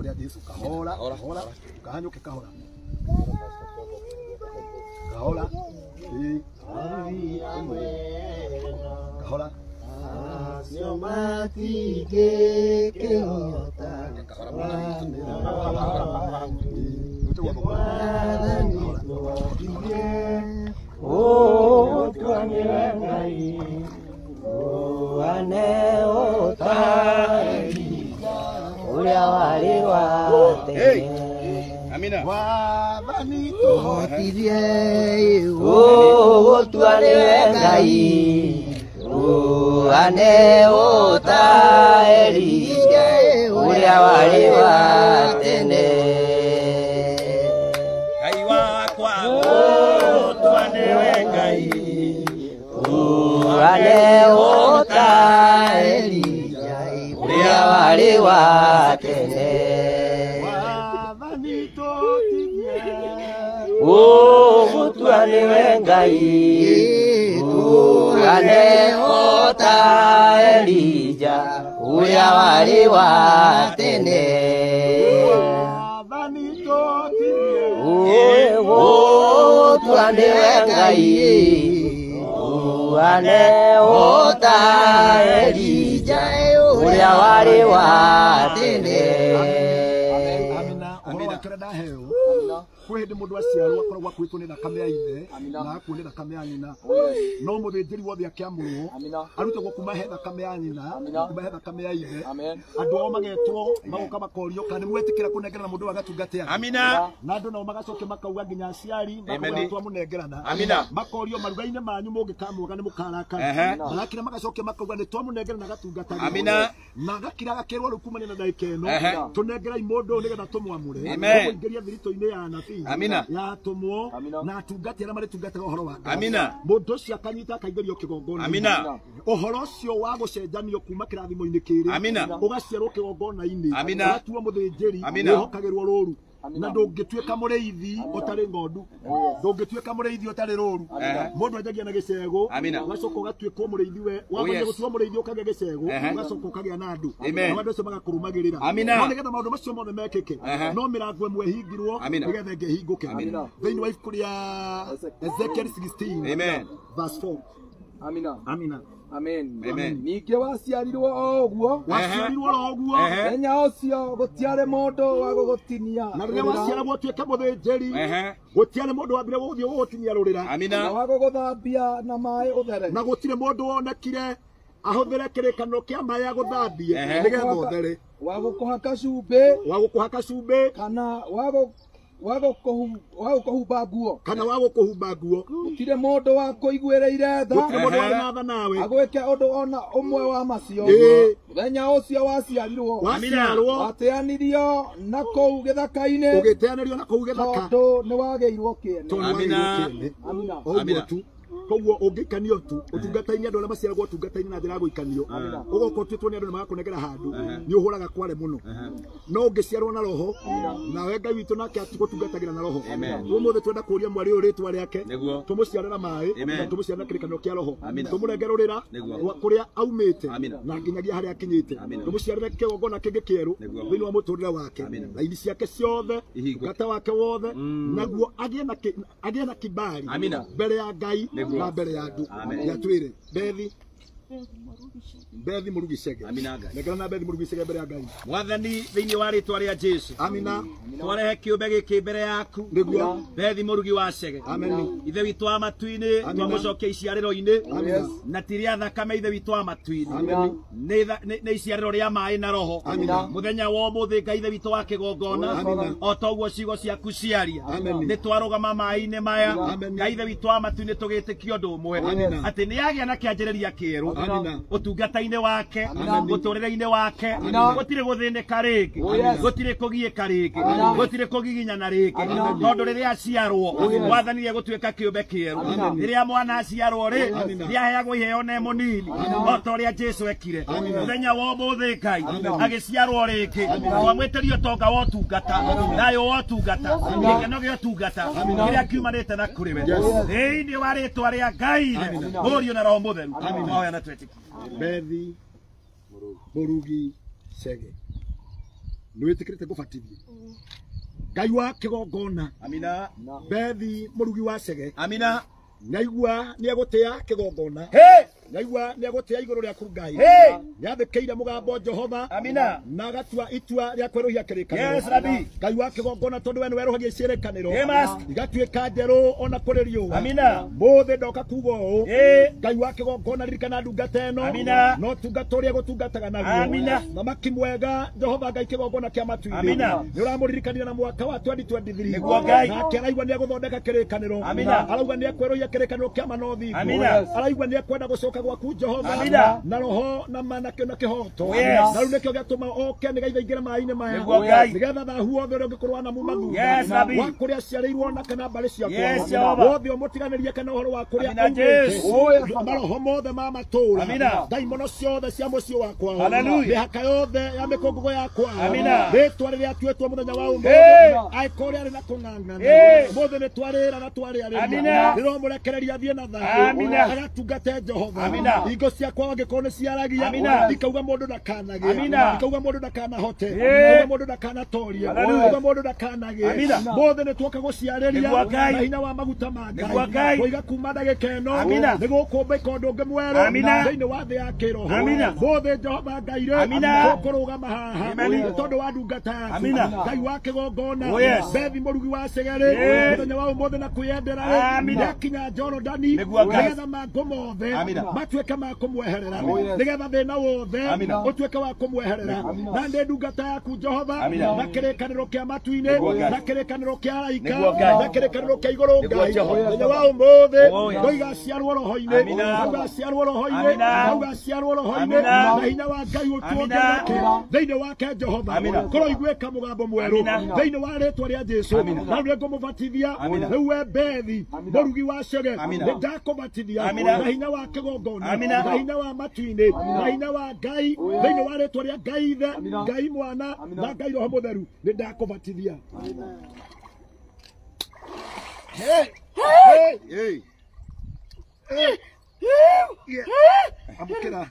Rĩa Jesu kahora kahora kahanyũke kahora kahora kahora acio matingĩkĩhota Mwathani tũhotithie ũgũtua nĩwe Ngai ũhane ota Elija ũrĩa warĩ wa tene. Amina. Mwathani tũhotithie ũgũtua nĩwe Ngai ũhane ota Elija ũrĩa warĩ wa tene. Ngai wakwa ũgũtua nĩwe Ngai ũhane ota Elija ũrĩa warĩ wa tene. Mwathani tũhotithie ũgũtua nĩwe Ngai ũhane ota Elija ũrĩa warĩ wa tene. Mwathani tũhotithie ũgũtua nĩwe Ngai ũhane ota Elija ũrĩa warĩ wa tene. Amina. Ũhoro wake ũrĩa ndaheo kwĩ hĩndĩ mũndũ aciarwo akoragwo akuĩtwo nĩ thakame ya ithe na akuo nĩ thakame ya nyina, no mũthĩnjĩri wothe akĩamũrwo arutagwo kuma he thakame ya nyina kuma he thakame ya ithe. Andũ ao magetwo magoka makorio kana nĩmwetĩkĩra kũnengerana mũndũ ũyũ agatungate andũ. Amina. Na andũ nao magacoka makauga nginya aciari makauga Amen. twamũnengerana. Amina. Makorio maruga-inĩ manyu mũngĩkamwaga nĩ mũkarakara. Ehe. Magakira magacokia makauga nĩ twamũnengerana agatungatage. Amina. Na gakira gakerwo rĩu kumania na ndagĩka ĩno Ehe. tũnengerai mũndũ ũyũ nĩgetha tũmwamũre Amen. tũmũingĩrie thiritũ-inĩ ya anabii Amina. ya atũmwo na atungati arĩa marĩtungataga ũhoro wa Ngai. Amina. Mũndũ ũcio akanyita akaingĩrio kĩgongona-inĩ. Amina. Ũhoro ũcio wa gũcenjanio kuma kĩrathimo-inĩ kĩrĩ Amina. ũgaciarwo kĩgongona-inĩ Amina. ũgatuo mũthĩnjĩri Amina. wĩhokagĩrwo rũru na ndũngĩtuĩka mũrĩithi ũtarĩ ng'ondu, ndũngĩtuĩka mũrĩithi ũtarĩ rũru. Mũndũ anjagia na gĩcegũ Amina. ũgacoka ũgatuĩkwo mũrĩithi we wambia yes. gũtuo mũrĩithi ũkagĩa gĩcegũ Ehe. ũgacoka ũkagĩa na andũ Amen. nao andũ acio magakũrũmagĩrĩra. Amina. No nĩgetha maũndũ macio mothe mekĩke Ehe. no mĩrango ĩmwe ĩhingirwo Amina. nĩgetha ĩngĩ ĩhingũke. Amina. Thĩinĩ wa ibuku rĩa Ezekiel 16 Amen. verse 4. Amina. Amina. Amen. Amen. Ningĩ waciarirwo o ũguo Waciarirwo oro ũguo Ehe. mũthenya ũcio gũtiarĩ mũndũ wa gũgũtinia na rĩrĩa rũrĩra, waciaragwo ũtuĩke mũthĩnjĩri Ehe. gũtiarĩ mũndũ wambire gũthiĩ gũgũtinia rũrĩra na Amina. wa gũgũthambia na maaĩ ũthere na gũtirĩ mũndũ wonekire ahũthĩre kĩrĩkanĩro kĩa maĩ agũthambie Ehe. nĩgetha ũthere wa gũkũhaka cumbĩ wa gũkũhaka cumbĩ kana wa gũkũhumba nguo. Kana wa gũkũhumba nguo. Gũtirĩ mũndũ wa kũiguĩrĩire tha Gũtirĩ mũndũ warĩ na tha nawe agwĩke ũndũ ona ũmwe wa macio. Ĩĩ. Mũthenya ũcio waciarirwo waciarwo wateanirio na kũu gĩthaka-inĩ ũgĩteanĩrio na kũu gĩthaka tondũ nĩ wagĩirwo kĩene. tondũ Amina. wagĩirwo kĩene. Amina. O ũguo Amina. tu koguo ũngĩikanio tu ũtungata-inĩ andũ arĩa maciaragwo ũtungata-inĩ na njĩra ya gũikanio ũgoka ũtuĩtwo nĩ andũ nĩ magakũnengera handũ nĩ ũhũraga kware mũno no ũngĩciarwo na roho nawe Ngai witũ nake atũgũtungatagĩra na roho. Amen. Ũmũthĩ twenda kũria mwarĩ ũyũ rĩtwa rĩake Nĩguo. tũmũciare na maĩ Amen. na tũmũciare na kĩrĩkanĩro kĩa roho Amina. tũmũrenge rũrĩra Nĩguo. rwa kũrĩa aumĩte Amina. na nginyagia harĩa akinyĩte Amina. tũmũciarĩre kĩgongona kĩngĩ kĩerũ Nĩguo. thĩinĩ wa mũtũrĩre wake Amina. raini ciake ciothe Ihingũke. ũtungata wake wothe naguo agĩe na kibali Amina. mbere ya Ngai Nĩguo. na mbere ya andũ. Amen. Yatwĩre Bethi Bethi Mũrugi Chege. Amina Ngai. Nengera na Bethi Mũrugi Chege mbere ya Ngai. Mwathani thĩinĩ wa rĩtwa rĩa Jesu Amina. twarehe kĩũmbe gĩkĩ mbere yaku Nĩguo. Bethi Mũrugi wa Chege. Amen. Ithe witũ wa matu-inĩ Amina. twamũcokia iciarĩro-inĩ Amina. na ti rĩa thakame ithe witũ wa matu-inĩ Amen. nĩ iciarĩro rĩa maĩ na roho. Amina. Mũthenya wa ũmũthĩ Ngai ithe witũ wa kĩgongona Amina. o ta ũguo ciugo ciaku ciaria Amen. nĩ twarũgama maĩ-inĩ maya Amen. Ngai ithe witũ wa matu-inĩ tũgĩtĩkia ũndũ ũmwe Amina. atĩ nĩ agĩa na kĩanjĩrĩria kĩerũ Amina. ũtungata-inĩ wake Amen. mũtũrĩre-inĩ wake gũtirĩ gũthĩnĩka rĩngĩ gũtirĩ kũgiĩka rĩngĩ gũtirĩ kũgiginyana rĩngĩ tondũ rĩrĩa aciarwo Mwathani egũtuĩka kĩũmbe kĩerũ. Rĩrĩa mwana aciarwo rĩ nĩaheagwo iheo na mũnini o ta ũrĩa Jesu ekire mũthenya wa ũmũthĩ Ngai agĩciarwo rĩngĩ twamwĩtĩria ũtonga wa ũtungata thayũ wa ũtungata gĩkeno gĩa ũtungata kĩrĩa kiumanĩte na kũrĩ we thĩinĩ wa rĩtwa rĩa Ngai Mũriũ na Roho Mũtheru twahoya na twetĩkia. Bethi Mũrugi Chege. Nĩ wĩtĩkĩrĩte ngũbatithie? Ngai wa kĩgongona. Amina. Bethi mũrugi wa cege. Amina. Nyaigua nĩ egũtĩa kĩgongona. Hey! Nyaigua nĩ egũtĩa igũrũ rĩaku Ngai. Hey! Nĩathĩkĩire mũgambo Jehova. Amina. Na agatua itua rĩa kwerũhia kĩrĩkanĩro. Yes, Rabbi. Ngai wa kĩgongona tondũ we nĩwe werũhagia ciĩrĩkanĩro. Hey, Master. Igatuĩka njerũ ona kũrĩ riũa. Amina. Mũthĩ ndoka kuga ũũ. Hey! Ngai wa kĩgongona ririkana ndungata ĩno. Amina. No tungata ũrĩa gũtungataga naguo. Amina. Thamaki mwega Jehova Ngai kĩgongona kĩa matu-inĩ. Amina. Nĩ ũramũririkania na mwaka wa 2023. Nĩguo Ngai. Nake araigua nĩ egũthondeka kĩrĩkanĩro. Amina. Arauga nĩ ekwerũhia kĩrĩkanĩro kĩa ma na ũthingu. Amina. Araigua nĩ ekwenda gũcoka gwaku Jehova. Amina. Na roho na ma na kĩhoto. Yes. Na rĩu nĩkĩo gĩatũma oke nĩgetha aingĩre maĩ-inĩ maya. Nĩguo Ngai. Nĩgetha thahu wothe ũrĩa ũngĩkorwo na muma thutha. Yes, Rabbi. Wa kũrĩa aciarĩirwo na kana mbarĩ cia Yes, kwao. Jehova. Wothe ũmũtiganĩrie kana ũhoro wa kũrĩa Amina, Jesu. aumĩte. Maroho mothe ma matũũra. Amina. Ndaimono ciothe cia mũciĩ wa kwao. Hallelujah. Mĩhaka yothe ya mĩkũngũgũ ya kwao. Amina. Rĩtwa rĩrĩa atuĩtwo mũthenya wa Hey! ũmũthĩ. Angĩkorwo rĩarĩ na kũng'ang'ana. Hey! Ũmũthĩ nĩ twarĩra na twarĩarĩria. Amina. Rĩromũrekereria athiĩ na thayũ. Amina. Agatungate Jehova. Amina. Hingo ciakwa angĩkorwo nĩ ciaragia. Amina. Ikauga mũndũ ndakanagĩe. Amina. Ikauga mũndũ ndakanahote. Hey! Ikauga mũndũ ndakanatorie. Hallelujah. Ikauga mũndũ ndakanagĩe. Amina. Mũthĩ nĩ tuoka gũciarĩria Nĩguo Ngai. na hinya wa maguta ma Ngai. Nĩguo Ngai. Kũiga kuma ndagĩka ĩno. Amina. Nĩ gũkũmbĩka ũndũ ũngĩ mwerũ. Amina. Thĩinĩ wa thĩ ya kĩroho. Amina. Mũthĩ Jehova Ngai rĩ. Amina. Tũkũrũgama haha. Amen. Nĩ tondũ wa ndungata yaku. Amina. Ngai wa kĩgongona. Oh, yes. Bethi mũrugi wa cege rĩ. Yeah. Mũthenya wa ũmũthĩ na kwĩyendera rĩ. Amina. Nĩakinya Jorodani. Nĩguo Ngai. Nĩgetha mangũ mothe Amina. matuĩke ma kũmweherera. Nĩgetha thĩna wothe Amina. ũtuĩke wa kũmweherera. Na ndĩ ndungata yaku Jehova. Amina. Na kĩrĩkanĩro kĩa matu-inĩ. Nĩguo Ngai. Na kĩrĩkanĩro kĩa araika. Nĩguo Ngai. Na kĩrĩkanĩro kĩa igũrũ Nĩguo Ngai. Jehova. Mũthenya wa ũmũthĩ Oh, yes. ndauga aciarwo roho-inĩ. Amina. Ndauga aciarwo roho-inĩ. Amina. Ndauga aciarwo roho-inĩ. Amina. Na hinya wa Ngai Amina. ũtuongerereke thĩinĩ wake Jehova. Amina. Korwo iguĩka mũgambo mwerũ Amina. thĩinĩ wa rĩtwa rĩa Jesu. Amina. Na rĩu nĩngũmũbatithia. Amina. Rĩu we Bethi mũrugi wa cege Amina. nĩ ndakũbatithia Amina. na hinya wa kĩgongona Amina. na hinya wa matu-inĩ na hinya wa Ngai thĩinĩ wa rĩtwa rĩa Ngai Ithe Ngai Mwana na Ngai Roho Mũtheru nĩ ndakũbatithia. Hey! Hey! Hey! Hey! Yeah. Amũkĩra.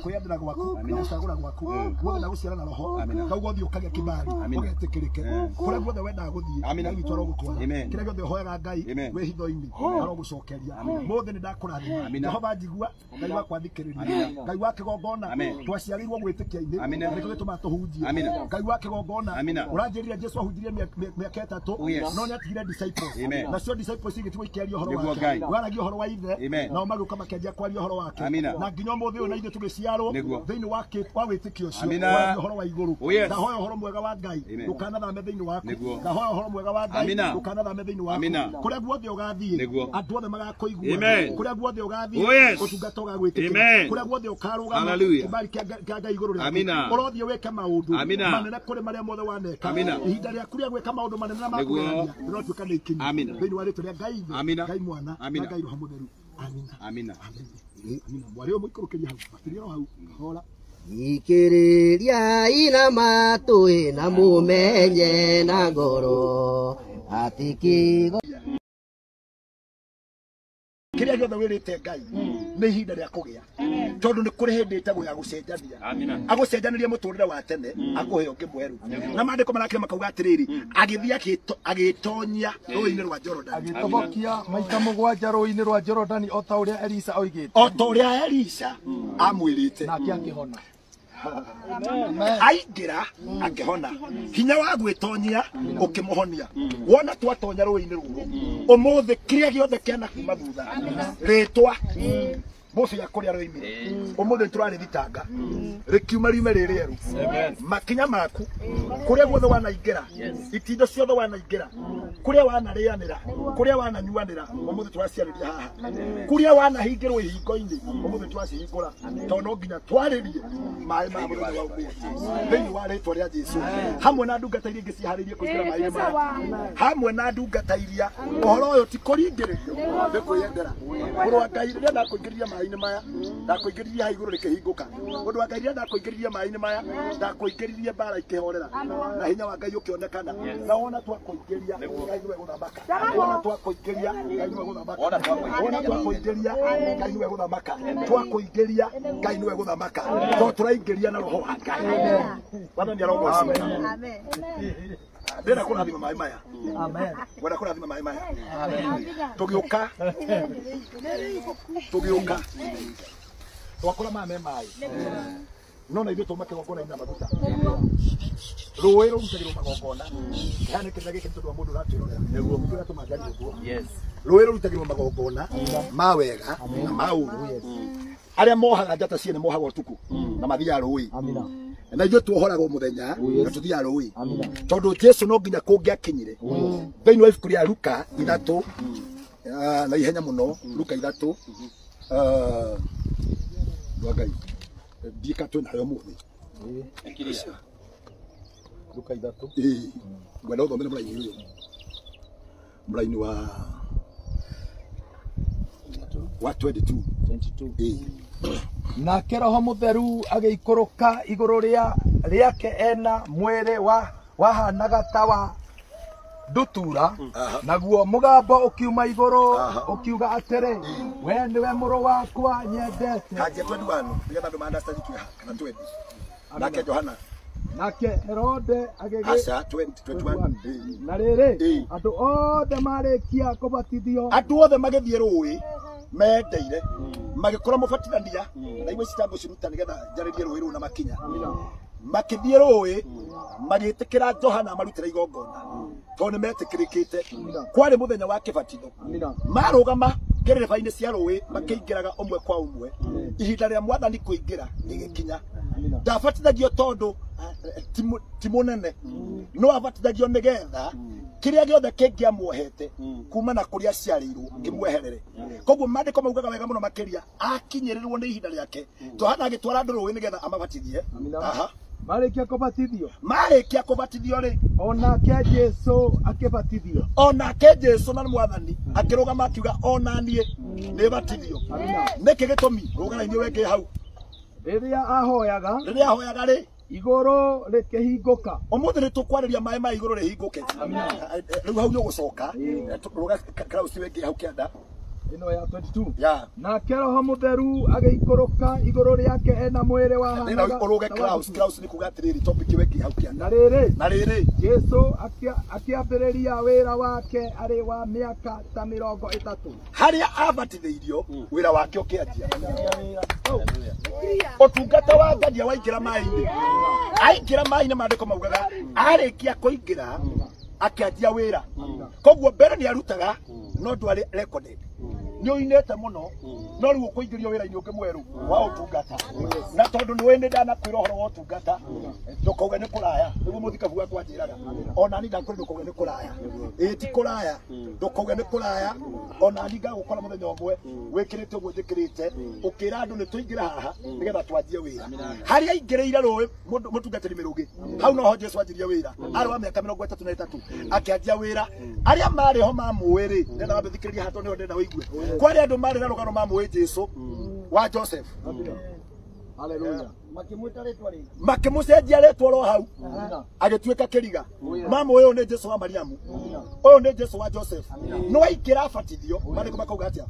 Kwĩyendera gwaku na gũcagũra gwaku guothe na gũciara na roho kauga ũthiĩ ũkagĩa kĩbali ũgetĩkĩrĩke kũrĩa guothe wendaga gũthiĩ Amina. Ngai witũ arogũtwara Amen. kĩrĩa gĩothe ũhoyaga Ngai Amen. wĩ hitho-inĩ arogũcokeria mũthĩ nĩ ndakũrathima Amina. Jehova njigua Ngai wakwa thikĩrĩria Amina. Ngai wa kĩgongona Amen. twaciarĩirwo gwĩtĩkia-inĩ Amina. nĩkĩo gĩtũmaga tũhunjie Amina. Ngai wa kĩgongona Amina. ũranjĩrire Jesu ahunjirie mĩaka ĩtatũ Oh, yes. no nĩatigire disciples Amen. nacio disciples igĩtigwo ikĩaria ũhoro Nĩguo wake Ngai. waragia ũhoro wa ithe Amen. nao magĩũka makĩanjia kwaria ũhoro wake Amina. na nginya ũmũthĩ ũyũ na ithuĩ tũgĩciarwo Nĩguo. thĩinĩ wa wĩtĩkio ũcio Amina. waragia ũhoro wa igũrũ Oh, yes. ndahoya ũhoro mwega wa Ngai Amen. ndũkanathame thĩinĩ waku Nĩguo. ndahoya ũhoro mwega wa Ngai Amina. ndũkanathame thĩinĩ waku Amina. kũrĩa guothe ũgathiĩ Nĩguo. andũ othe magakũigua Amen. kũrĩa guothe ũgathiĩ Oh, yes. ũtungata ũgagwĩtĩkĩra Amen. kũrĩa guothe ũkarũgama Hallelujah. kĩbali kĩa Ngai igũrũ rĩaku Amina. ũrothiĩ wĩke maũndũ Amina. manene kũrĩ marĩa mothe waneka Amina. ihinda rĩaku rĩa gwĩka maũndũ manene na ma Nĩguo. kũgegania rĩrotuĩka nĩ ikinyu Amina. thĩinĩ wa rĩtwa rĩa Ngai Ithe Amina. Ngai Mwana na Amina. Ngai Roho Mũtheru amina Amina. amina mwarĩ ũyũ mũikũrũkĩrie hau batĩria o hau kahora Ikĩrĩria ina matũ na mũmenye na ngoro atĩ kĩgo kĩrĩa gĩothe wĩrĩte Ngai nĩ ihinda rĩa kũgĩa tondũ nĩ kũrĩ hĩndĩ ĩtagwo ya gũcenjania agũcenjanĩrie mũtũrĩre wa tene akũhe ũngĩ mwerũ na maandĩko marakĩra makauga atĩrĩrĩ agĩthiĩ agĩtonyia rũĩ-inĩ rwa Jorodani agĩtobokia maita mũgwanja rũĩ-inĩ rwa Jorodani o ta ũrĩa Elisa oigĩte o ta ũrĩa Elisha amwĩrĩte nake akĩhona aingĩra akĩhona hinya wa gwĩtonyia ũkĩmũhonia wona twatonya rũĩ-inĩ rũrũ ũmũthĩ kĩrĩa gĩothe kĩana kuma thutha rĩtwa mũbĩa kũrĩa rũimire ũmũthĩ tũrarĩthitanga rĩkiuma riume rĩ rĩerũ makinya maku kũrĩa guothe wanaingĩra itindo ciothe wanaingĩra kũrĩa wanarĩanĩra kũrĩa wananyuanĩra ũmũthĩ tũraciarĩria haha kũrĩa wanahingĩrwo ihingo-inĩ ũmũthĩ tũracihingũra tondũ no nginya twarĩrie maĩ ma mũthenya wa ũmũthĩ thĩinĩ wa rĩtwa rĩa Jesu hamwe na ndungata iria ingĩ ciharĩirie kũingĩra maĩ-inĩ maya hamwe na ndungata iria ũhoro ũyũ ti kũringĩrĩrio nĩ kwĩyendera mũrũ wa Ngai rĩrĩa ndakũingĩria maĩ maĩ-inĩ maya ndakũingĩririe ha igũrũ rĩkĩhingũka mũndũ wa Ngai rĩrĩa ndakũingĩririe maĩ-inĩ maya ndakũingĩririe mbara ikĩhorera na hinya wa Ngai ũkĩonekana na wona twakũingĩria Ngai nĩwe gũthamaka wona twakũingĩria Ngai nĩwe gũthamaka wona twakũingĩria Ngai nĩwe gũthamaka twakũingĩria Ngai nĩwe gũthamaka to tũraingĩria na roho wa Ngai Mwathani arogocwo amen ndĩrenda kũrathima maĩ maya amen ngwenda kũrathima maĩ maya tũgĩũka tũgĩũka twakora maya me maĩ no na ithuĩ twauma kĩgongona-inĩ na maguta rũĩ rũrutagĩrwo magongona kĩhane kĩrĩa gĩkĩ nĩ tondũ wa mũndũ ũratwĩrorera nĩguo ũratũma njarie ũguo rũĩ rũrutagĩrwo magongona ma wega na ma ũũru arĩa mohaga njata ciene mohaga ũtukũ na mathiaga rũĩ na ithuĩ tuohoragwo mũthenya na tũthiaga rũĩ tondũ Jesu no nginya kũngĩakinyire thĩinĩ wa ibuku rĩa Luka 3 na ihenya mũno Luka 3 wa Ngai ndika twĩ nayo mũthĩ Luka 3 ngwenda ũthomere mũraini ũyũ mũraini wa 22 Nake Roho Mũtheru agĩikũrũka igũrũ rĩake ena mwĩrĩ wahanaga ta wa ndutura naguo mũgambo ũkiuma igũrũ ũkiuga atĩrĩ we nĩwe mũrũ wakwa nyendete kanjia 21 nĩgetha andũ ma-understand kĩeha kana 20 nake Johana nake Herode agĩgĩ aca 21 na rĩrĩ andũ othe marĩkia kũbatithio andũ othe magĩthiĩ rũĩ mendeire magĩkora mũbatithania na imwe citangũciruta nĩgetha njarĩrie rũĩ rũu na makinya makĩthiĩ rũĩ magĩtĩkĩra Johana amarutĩra igongona tondũ nĩ metĩkĩrĩkĩte kwarĩ mũthenya wa kĩbatitho marũgama kĩrĩba-inĩ cia rũĩ makĩingĩraga ũmwe kwa ũmwe ihinda rĩa mwathani kũingĩra rĩgĩkinya ndabatithagio tondũ ti mũnene no abatithagio nĩgetha kĩrĩa gĩothe kĩngĩamuohete kuma na kũrĩa aciarĩirwo kĩmweherere koguo maandĩko maugaga wega mũno makĩria akinyĩrĩrwo nĩ ihinda rĩake Johana agĩtwara andũ rũĩ nĩgetha amabatithie marĩkia kũbatithio rĩ onake Jesu akĩbatithio onake Jesu na mwathani akĩrũgama akiuga ona niĩ nĩ batithio nĩkĩ gĩtũmi rũgana-inĩ wengĩ hau rĩrĩa ahoyaga rĩ igũrũ rĩkĩhingũka ũmũthĩ nĩ tũkwarĩria maĩ ma igũrũ rĩhingũke rĩu hau nĩ ũgũcoka rũga Klaus wengĩ hau kĩanda ĩno ya 22 ya nake Roho Mũtheru agĩikũrũka igũrũ rĩake ena mwĩrĩ wahanaga ũrũge Klaus nĩ kuga atĩrĩrĩ topic wengĩ hau kĩanda na rĩrĩ Jesu akĩambĩrĩria wĩra wake arĩ wa mĩaka ta 30 harĩa abatithĩirio wĩra wake ũkĩanjia ũtungata wa Ngai waingĩra maĩ-inĩ aingĩra maĩ-inĩ maandĩko maugaga arĩkia kũingĩra akĩanjia wĩra koguo mbere nĩ arutaga no ndwarĩ recorded nĩ ũinĩte mũno no rĩu ũkũingĩrio wĩra-inĩ ũngĩ mwerũ wa ũtungata na tondũ nĩ ũĩ nĩ ndanakwĩra ũhoro wa ũtungata ndũkauge nĩ kũraya nĩguo mũthikabu wakwa anjĩraga ona niĩ ndakwĩra ndũkauge nĩ kũraya ĩĩ ti kũraya ndũkauge nĩ kũraya ona niĩ ngagũkora mũthenya ũmwe wĩkĩrĩte ũguo njĩkĩrĩte ũkĩra andũ nĩ tũingĩre haha nĩgetha twanjie wĩra harĩa aingĩrĩire rũĩ mũtungatĩri mĩrũgĩ hau noho Jesu anjirie wĩra arĩ wa mĩaka 33 akĩanjia wĩra arĩa marĩ ho mamũĩ rĩ ndenda wambe thikĩrĩria haha tondũ nĩho ndenda ũigue kwarĩ andũ marĩ na rũgano mamũĩ Jesu wa Joseph Hallelujah makĩmũcenjia rĩtwa ro hau agĩtuĩka kĩriga mamũĩ ũyũ nĩ Jesu wa Mariamu ũyũ nĩ Jesu wa Joseph no aingĩra abatithio maandĩko makauga atĩa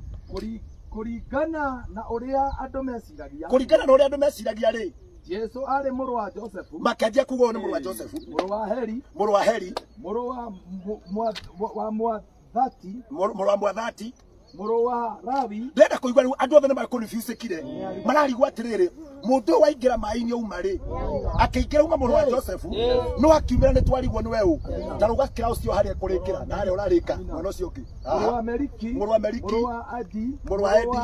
kũringana na ũrĩa andũ meciragia kũringana na ũrĩa andũ meciragia rĩ Jesu arĩ mũrũ wa Joseph makĩanjia kuga ũyũ nĩ mũrũ wa Joseph mũrũ wa Heri mũrũ wa Heri mũrũ wa Mwathati mũrũ wa Mwathati mũrũ wa Lawi ndĩrenda kũigua rĩu andũ othe nĩ maconfuse-kire mararigwo atĩrĩrĩ mũndũ ũyũ waingĩra maĩ-inĩ auma rĩ akĩingĩra auma mũrũ wa Joseph no akiumĩra nĩ twarigwo nĩ we ũ ta rũga Klaus ũcio harĩa kũrĩkĩra na harĩa ũrarĩka mwena ũcio ũngĩ mũrũ wa Meliki mũrũ wa Meliki mũrũ wa Adi mũrũ wa Edi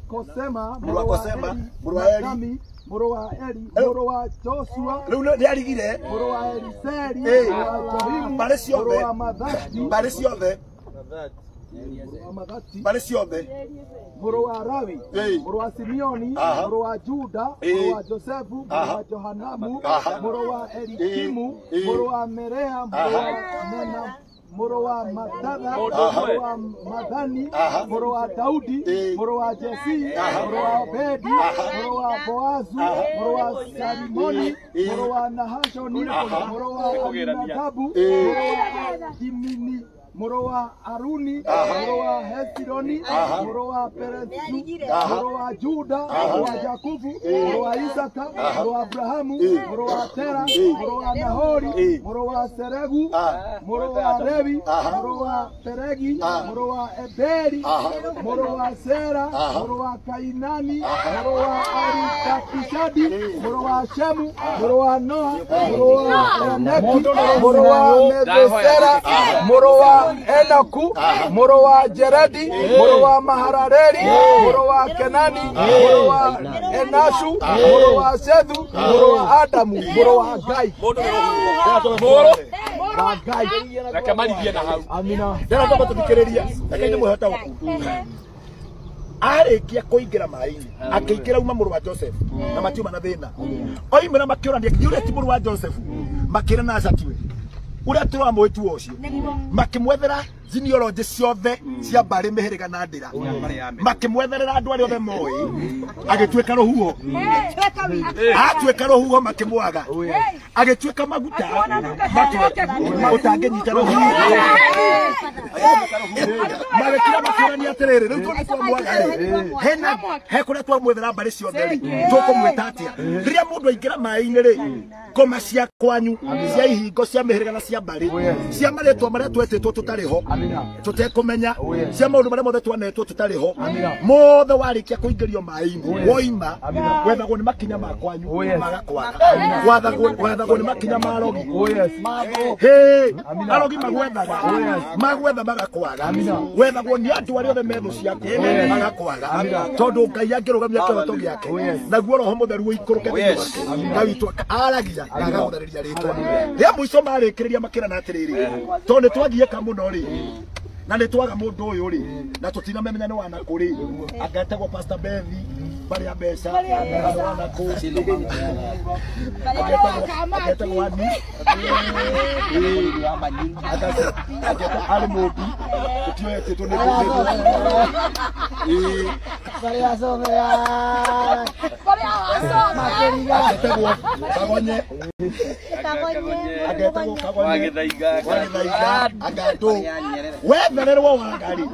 Kosema mũrũ wa Kosema mũrũ wa Eli mũrũ wa Eli mũrũ wa Joshua rĩu nĩ arigire mũrũ wa Eliseri mũrũ wa Johimu mbarĩ ciothe mũrũ wa Mathati mbarĩ ciothe mbarĩ ciothe mũrũ wa Lawi mũrũ wa Simeoni mũrũ wa Juda mũrũ wa Josefu mũrũ wa Johanamu mũrũ wa Elikimu mũrũ wa Merea mũrũ wa Mena mũrũ wa wa Matatha, mũrũ wa Mathani, mũrũ wa Daudi, mũrũ wa Jesii, mũrũ wa Obedi, mũrũ wa Boazu, mũrũ wa Salimoni, mũrũ wa Nahashoni, mũrũ wa Aminadabu, mũrũ wa Dimini, mũrũ wa Aruni, mũrũ wa Hezironi, mũrũ wa Perezu, mũrũ wa Juda, mũrũ wa Jakubu, mũrũ wa Isaka, mũrũ wa Abrahamu, mũrũ wa Tera, mũrũ wa Nahori, mũrũ wa Seregu, mũrũ wa Lewi, mũrũ wa Peregi, mũrũ wa Eberi, mũrũ wa Sera, mũrũ wa Kainani, mũrũ wa Aripakishadi, mũrũ wa Shemu, mũrũ wa Noa, mũrũ wa Lameki, mũrũ wa Methusela, mũrũ wa Enoku, mũrũ wa Jeredi, mũrũ wa Mahalaleli, mũrũ wa Kenani, mũrũ wa Enashu, mũrũ wa Sethu, mũrũ wa Adamu, mũrũ wa Ngai. Mũrũ wa Ngai. Reke marigie na hau. Amina. Ndĩrenda kwamba tũthikĩrĩrie, reke inyuĩ mwĩhote gũkũ. Arĩkia kũingĩra maĩ-inĩ, akĩingĩra uma mũrũ wa Joseph, na matiuma na thĩna. Oimĩra makĩũrania, ũrĩa ti mũrũ wa Joseph, makĩra na aca tiwe. Ũrĩa tũramwĩtua ũcio. Makĩmwethera genealogy ciothe cia mbarĩ, mĩhĩrĩga na ndĩra. Makĩmwetherera andũ arĩa othe moĩ, agĩtuĩka rũhuho. Atuĩka rũhuho makĩmwaga. Agĩtuĩka maguta ũtangĩnyita rũhuho. Magĩkira makĩũrania atĩrĩrĩ, rĩu tondũ twamwaga rĩ, hena he kũrĩa twamwethera mbarĩ ciothe rĩ, tũkũmwĩta atĩa? Rĩrĩa mũndũ aingĩra maĩ-inĩ rĩ, ngoma cia kwanyu, cia ihingo, cia mĩhĩrĩga na cia mbarĩ, cia marĩtwa marĩa twetĩtwo tũtarĩ ho, tũtekũmenya, cia maũndũ marĩa mothe twanetwo tũtarĩ ho, mothe warĩkia kũingĩrio maĩ-inĩ, woima, wethagwo nĩ makinya ma kwanyu, magakwaga. Wethagwo nĩ makinya ma arogi. Hĩ, arogi magwethaga, magwetha magakwaga. Wethagwo nĩ andũ arĩa othe me thũ ciaku, magakwaga. Tondũ Ngai angĩrũgamia kĩhoto gĩake, naguo Roho Mũtheru ũikũrũke thĩinĩ wake. Ngai witũ aragia na agagũtharĩria rĩtwa. Rĩa mũico marĩkĩrĩria makĩrana atĩrĩrĩ, tondũ nĩ twagiĩka mũno rĩ, na nĩ twaga mũndũ ũyũ rĩ, na tũtinamemenya nĩ wanakũ rĩ, angetagwo Pastor Bethi, mbarĩ ya mbeca, nĩ wanakũ, agetagwo Ani, arĩ mũmbi, tũtioetĩtwo nĩ agetagwo Kagonye, agetagwo Kagonye, Wagĩthaiga, Agatũ, wethererwo waga rĩ,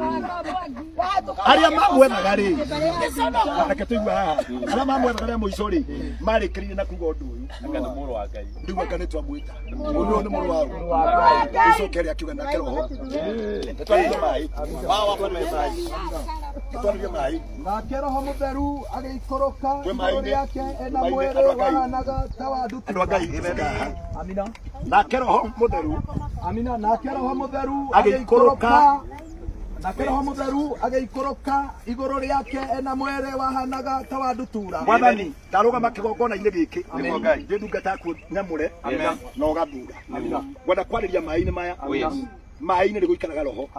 arĩa mamwethaga rĩ, reke tũigue haha, arĩa mamwethaga rĩa mũico rĩ, marĩkĩrĩirie na kuga ũndũ ũyũ, rĩu anga nĩ twamwĩta, ũndũ ũyũ nĩ mũrũ wa ũcoke rĩ akiuga nake roho, nĩtwarĩrie maĩ, nĩtwarĩrie maĩ. Nake Roho Mũtheru agĩikũrũka Twĩ igũrũ maĩ-inĩ. rĩake ena Maĩ-inĩ, mwĩrĩ andũ a Ngai. wahanaga ta wa ndutura. Andũ a Ngai, ĩmega haha. Amina. Nake Roho Mũtheru Amina. Nake Roho Mũtheru Agĩikũrũka. Nake Roho Mũtheru agĩikũrũka igũrũ rĩake ena mwĩrĩ wahanaga ta wa ndutura. Mwathani, ndarũgama kĩgongona-inĩ gĩkĩ, ndĩ ndungata yaku nyamũre na ũgathura. Ngwenda kwarĩria maĩ-inĩ maya. Maĩ-inĩ nĩ gũikaraga roho.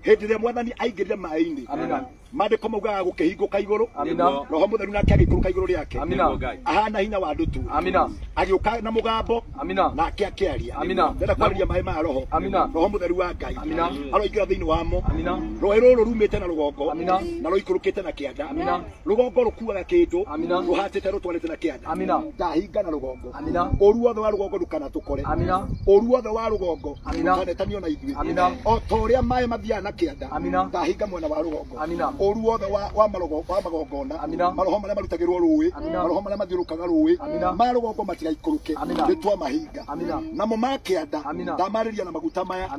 Hĩndĩ ĩrĩa Mwathani aingĩrire maĩ-inĩ, maandĩko maugaga gũkĩhingũka igũrũ, Roho Mũtheru nake agĩikũrũka igũrũ rĩake, ahana hinya wa ndutura, agĩũka na mũgambo, nake akĩaria. Ndĩrenda kwarĩria maĩ ma roho, Roho Mũtheru wa Ngai aroingĩra thĩinĩ wamo. Rũĩ rũrũ rumĩte na rũgongo na rũikũrũkĩte na kĩanda. Rũgongo rũkuaga kĩndũ rũhatĩte rũtwarĩte na kĩanda. Ndahinga na rũgongo. Ũru wothe wa rũgongo ndũkanatũkore. Ũru wothe wa rũgongo ndũkanetanio na ithuĩ. O ta ũrĩa maĩ mathiaga na kĩanda, ndahinga mwena wa rũgongo. Ũru wothe wa magongona, maroho marĩa marutagĩrwo rũĩ, maroho marĩa mathiũrũrũkaga rũĩ, ma rũgongo matigaikũrũke, nĩ twamahinga. Namo ma kĩanda ndamarĩria na maguta maya.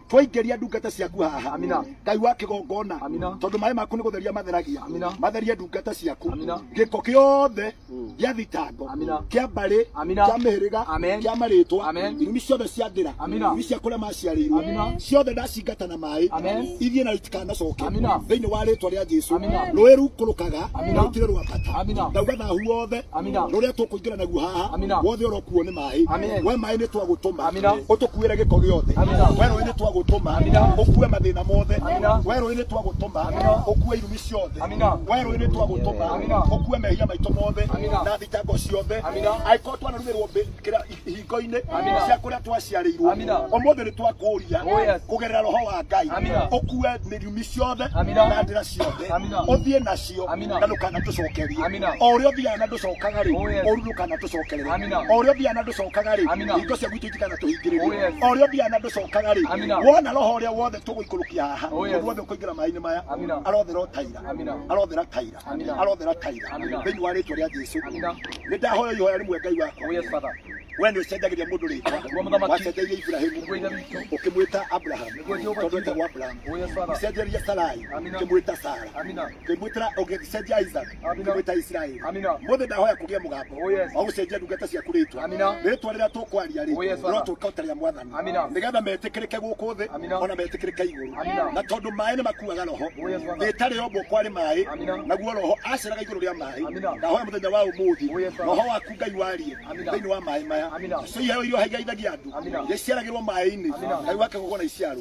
Twaingĩria ndungata ciaku haha, Ngai wa kĩgongona, tondũ maĩ maku nĩ gũtheria matheragia, matherie ndungata ciaku gĩko kĩothe gĩa thitango, kĩa mbarĩ, kĩa mĩhĩrĩga, kĩa marĩtwa, irumi ciothe cia ndĩra, irumi cia kũrĩa maciarĩirwo, ciothe ndacingata na maĩ, ithiĩ na itikanacoke thĩinĩ wa rĩtwa rĩa rĩa Jesu rũĩ rukũrũkaga na rũtirĩ rwambata ndauga thahu wothe rũrĩa tũkũingĩra naguo haha wothe ũrokuo nĩ maĩ we maĩ nĩ twagũtũma ũtũkuĩre gĩko gĩothe we rũĩ nĩ twagũtũma ũkue mathĩna mothe we rũĩ nĩ twagũtũma ũkue irumi ciothe we rũĩ nĩ twagũtũma ũkue mehia maitũ mothe na thitango ciothe angĩkorwo twanarumĩrwo ihingo-inĩ cia kũrĩa twaciarĩirwo ũmũthĩ nĩ twakũria kũgerera roho wa Ngai ũkue mĩrumi ciothe na ndĩra ciothe ũthiĩ nacio na ndũkanatũcokerie o ũrĩa ũthiaga na ndũcokaga rĩ ũru ndũkanatũcokerere o ũrĩa ũthiaga na ndũcokaga rĩ hingo cia gwitũ itikanatũhingĩrĩrie o ũrĩa ũthiaga na ndũcokaga rĩ wona roho ũrĩa wothe tũgũikũrũkia haha mũndũ wothe ũkũingĩra maĩ-inĩ maya arothera taira arothera taira arothera taira thĩinĩ wa rĩtwa rĩa Jesu nĩ ndahoya ihoya rĩmwe Ngai wakwa we nĩ ũcenjagĩria mũndũ rĩtwa wacenjeirie Ibrahimu ũkĩmwĩta Abraham tondũ etagwo Abraham ũcenjeria Sarai ũkĩmwĩta Sara ũkĩmwĩtĩra ũgĩcenjia Isaac ũkĩmwĩta Israeli mũthĩ ndahoya kũgĩa mũgambo wa gũcenjia ndungata ciaku rĩtwa rĩtwa rĩrĩa tũkwaria rĩ rĩrotũka o ta rĩa mwathani nĩgetha metĩkĩrĩke gũkũ thĩ ona metĩkĩrĩke igũrũ na tondũ maĩ nĩ makuaga roho thĩ ĩtarĩ yombwo kwarĩ maĩ naguo roho aceraga igũrũ rĩa maĩ ndahoya mũthenya wa ũmũthĩ roho waku Ngai warie thĩinĩ wa maĩ maya cio iheo iria haigaithagia andũ iria ciaragĩrwo maĩ-inĩ Ngai wake gũkona iciarwo.